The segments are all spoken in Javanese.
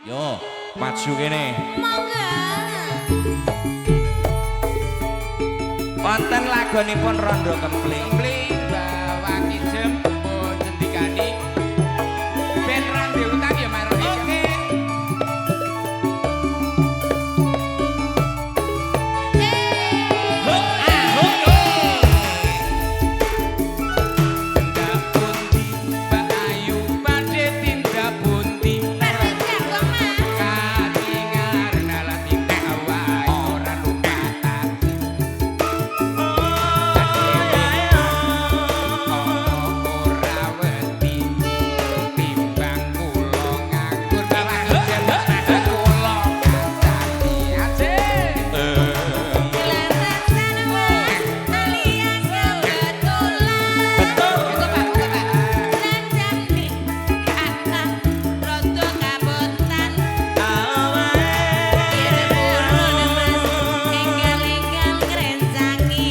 Yo, maju kene. Monggo. Wonten lagonipun Rondo Kempling. Kempling bawaki jemput cendikani. Ben ra ndek utang ya marang. Oke. Tindak pundi Mbak Ayu badhe tindak pundi? Badhe jago Mas. Katingaran ala tindak wae ora numpak taksi. Ora wedi timbang kula nganggur bawaki jemput kula kancani asik. Kelarasan Mas alias kebetulan. Betul. Monggo Pak, monggo Pak. Lanjane kathah rada kabotan. Purun Mas enggal-enggal ngrencangi.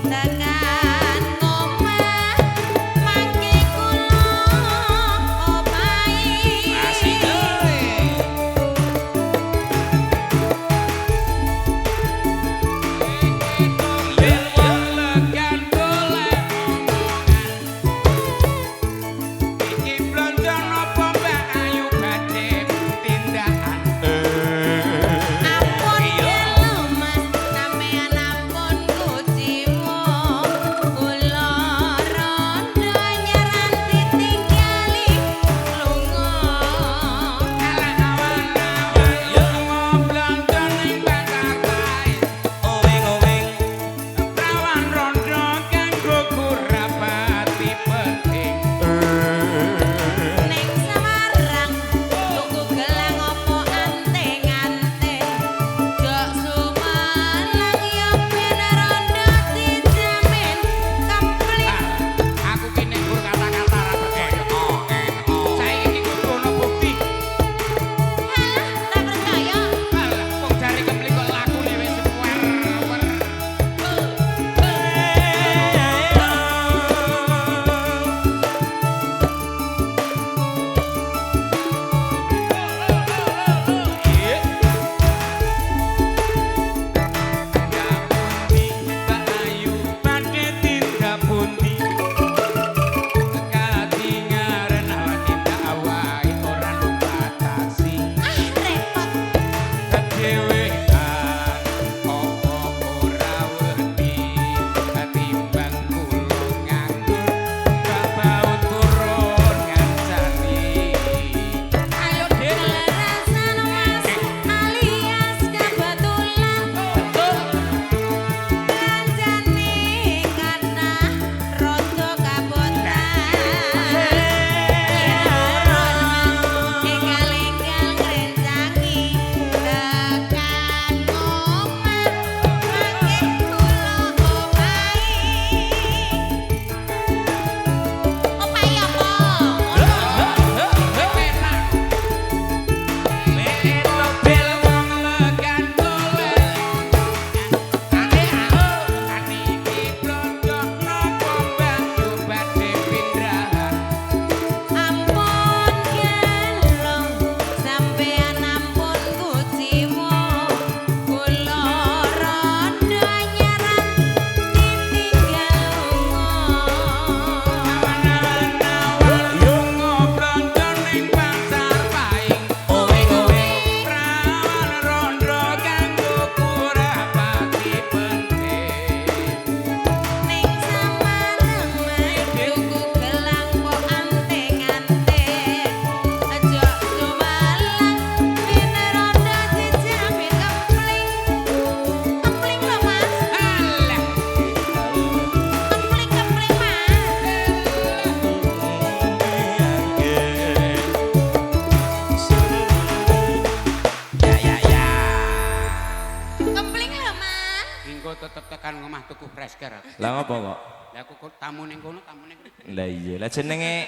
Tekan omah mangke kula opahi. Asik. Yen wong legan golek omongan. Iki blonjo napa Mbak Ayu badhe tindakan? Ampun gelo Mas, sampean ampun kuciwa. Kula rondo nyaran ditinggali lunga. Ala awan-awan lunga blonjo ning pasar kae. Oweng-oweng. Prawan rondo kanggo kurapati penting. Ning Semarang tuku gelang opo anting-anting. Jok Sumelang yo ben rondo dijamin kempling. Ah, aku ki nek gur kata-kata ora percaya. Saiki iki kudu ono bukti. Halah, tak percaya. Alah, wong jare kempling kok lakune wis wer-wer. Tindak pundi Mbak Ayu badhe tindak pundi? Katingaren awak tindak wae ora numpak taksi. Ah, repot. Dhewean apa ora wedi timbang kula nganggur babau turun ngancani. Ayo Dik. Kelarasan Mas alias kebetulan. Lanjane kathah rada kabotan. Enggal-enggal ngrencangi tekan omah mangke kula opahi. Opahi apa? Penak. Bel wong legan golek. Ane ane iki blonjo napa Mbak Yu badhe pindrahan? Ampun gelo, sampean ampun kuciwa. Kula rondo nyaran ditinggal lunga. Awan-awan lunga blonjo ning pasar Paing. Oweng-oweng. Prawan rondo kanggo kurapati penting. Ning Samarang Mas tuku gelang po anting-anting. Jok Sumelang ben rondo dijamin kempling. Kempling lho Mas. Alah. Kempling kempling Mas. Ya ya ya. Kempling lho Mas. Engko tetep tekan ngomah tuku fresker aku. Lah ngopo kok? Lah aku kok tamu ning kono, tamu ning kono. Lah iya, lah jenenge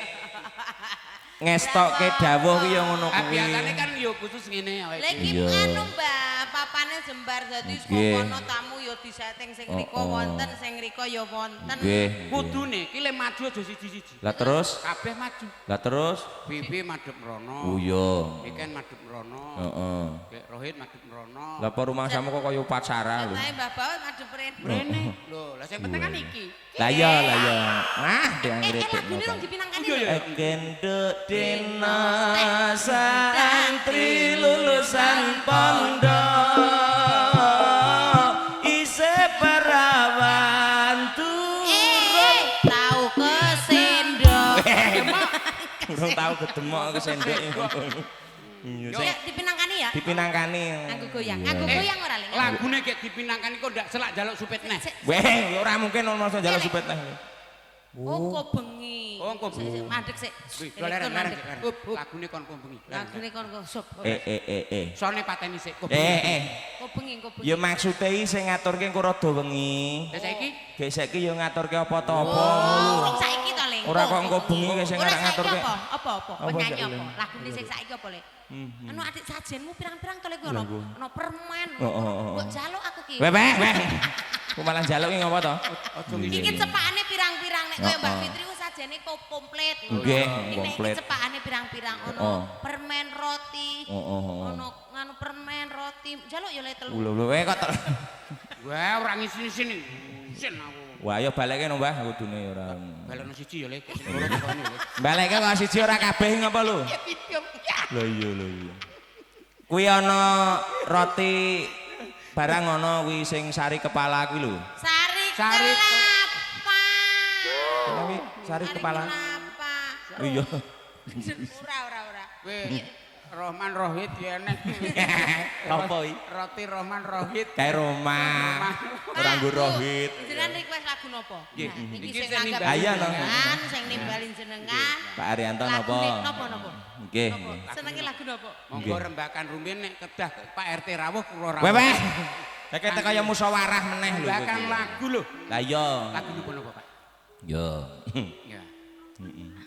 ngestokke dawuh ki ya ngono Ah kuwi. biasane kan yo khusus ngene awake. Lagi Iya. anu Mbak, Papane jembar dadi saka Nggih. kono tamu ya disetting sing riko Oh, oh. wonten, sing riko ya wonten. Nggih. Kudune ki le maju aja siji-siji. Lah terus? Kabeh maju. Lah terus? Bibi madhep mrono. Oh iya. Niken madhep mrono. Heeh. Gek Rohit madhep mrono. Lah apa rumangsamu kok kaya upacara lho. Lah Mbah Baut madhep rene. Mrene. Lho, lah sing penting kan iki. Lah iya, lah iya. Wah, Eh, dianggere lagune rong dipinangkani lho. Genduk dina santri lulusan pondok isih perawan turun. Tau kesendok. Urung tau gedemok kesendok. Iya, sing Ya dipinangkani ya. dipinangkani. Nganggo goyang. Nganggo goyang ora Le? Lagune gek dipinangkani kok ndak selak njaluk supit neh. Sik. Weh, ora mungkin ono langsung njaluk supit neh. Oh, kok bengi. Oh, kok Sik, sik, mandek sik. Wih, leren leren. Mandek. Lagune kon kok bengi. Lagune kon kok sop. Eh eh eh eh. Sone pateni sik kok. Eh eh. Kok bengi, kok bengi. Ya maksude iki sing ngaturke engko rada wengi. Lah saiki Gek saiki ya ngaturke apa to apa. Oh, urung saiki to, Le. Ora kok engko bengi kayak sing Ora ngarep saiki ngaturke. Apa? Apa apa? Apa Penyanyi saiki, apa? Le? Lagune sing saiki apa, Le? Anu adik sajenmu pirang-pirang to Le kuwi ono. Ono permen. Oh, oh, oh, oh. Mbok jaluk aku ki. Weh weh weh. Ku malah njaluk iki ngopo to? aja ngisi. Iki cepakane pirang-pirang nek kaya Mbak Oh, oh. Fitri ku sajene kok komplit. Nggih, Iki nek komplit. Iki cepakane pirang-pirang ono Oh. permen roti. Oh, oh, oh. Ono nganu permen roti. Jaluk ya Le telu. Lho lho eh kok Wah, ora ngisi-sini. Isin aku. Wah, ayo balekke no, Mbah, kudune ya ora. Balekno siji ya, Le. Sing loro tekoni, Le. Balekke kok siji ora kabeh ngopo lho? Lho iya lho iya. Kuwi ana roti barang ana kuwi sing sari kepala kuwi lho. Sari, Sari kelapa. Kuwi sari kepala. Kelapa. Iya. Ora ora ora. Weh, Rohman Rohit ya enek. Apa iki? Roti Rohman Rohit. Kae Roma. Ora nggo Pak, Bu, rohit. Jenengan request lagu napa? Nggih. Nah, niki Iki sing sing nanggap nimbali Ayo, no. jenengan, sing nimbalin jenengan. Pak Arianto napa? Lagune napa napa? Nggih. Napa? Senenge lagu napa? Monggo rembakan rumiyin nek kedah Pak RT rawuh kula rawuh. Weh weh. Lah kete kaya musyawarah meneh lho. Rembakan lagu lho. Lah iya. Lagu napa napa, Pak? Yo. Ya.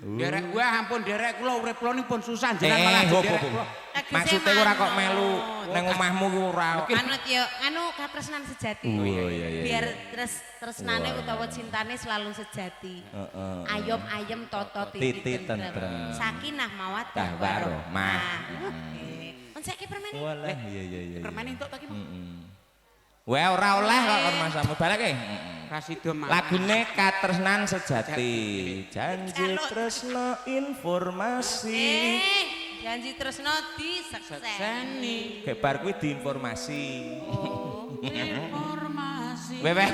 Derek wah ampun derek kula urip kula niku pun susah jenengan Eh, malah hop, derek hop, kula. hop. Maksudnya ora kok melu nang omahmu ku ora. Manut yo, anu katresnan sejati. Oh, iya, iya, Biar iya. tresnane Wah. utawa cintane selalu sejati. Heeh. Ayom ayem toto Titi titi tentrem. tentrem. Sakinah mawaddah Tah warohmah. Oke. On saiki permen. Walah iya iya iya. Permen entuk ta ki? Heeh. Wah ora oleh kok kon masamu balekke. Heeh. Rasido mangan. Lagune Katresnan Sejati. Janji Jaluk. tresno informasi. Janji tresno disekseni. Seni Kayak bar kuwi diinformasi. Oh. informasi. Weh weh.